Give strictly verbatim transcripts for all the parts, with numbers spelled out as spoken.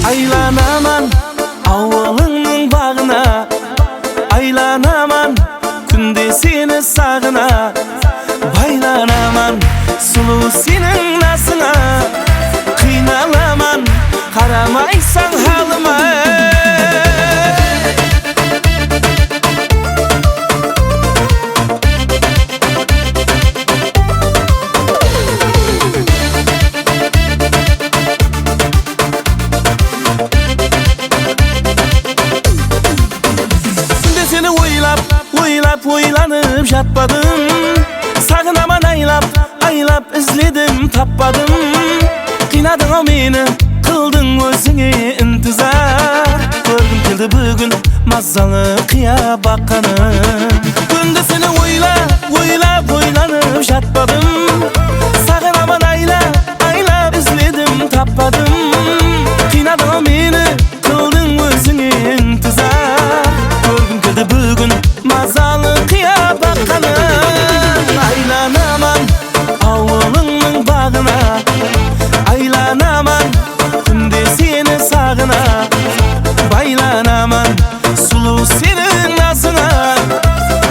Aylanaman awılıńnıń baǵına, aylanaman kúnde seni saǵına. Baylanaman sulıw seniń nazıńa, qıynalaman qaramaysań halıma. Kúnde seni oylap, oylap, oylanıp jatpadım. Saǵınaman aylap, aylap izledim, tappadım. Qıynadıń-aw meni, qıldıń ózińe intizar. Kórgim keldi búgin mazalı qıya baqqanı. Kúnde seni oylap, oylap, oylanıp jatpadım. Saǵınaman aylap, aylap izledim, tappadım. Qıynadıń-aw meni, qıldıń ózińe intizar. Kórgim keldi búgin mazalı qıya baqqanı. Aylanaman awılıńnıń baǵına, aylanaman kúnde seni saǵına. Baylanaman sulıw seniń nazıńa,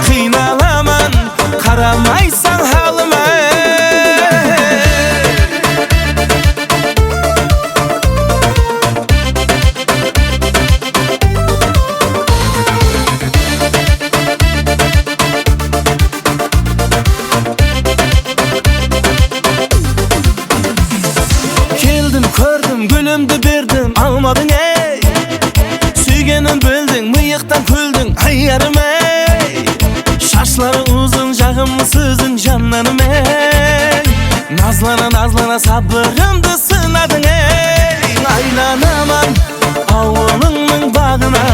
qıynalaman qaramaysań halıma. Keldim, kórdim, gúlimdi berdim, almadıń, ey. Súygenin bildiń, mıyıqtan kúldiń, ay yarım, ey. Shashları uzın, jaǵımlı sóziń, jannanım, ey. Nazlana, nazlana sabırımdı sınadıń, ey. Aylanaman awılıńnıń baǵına,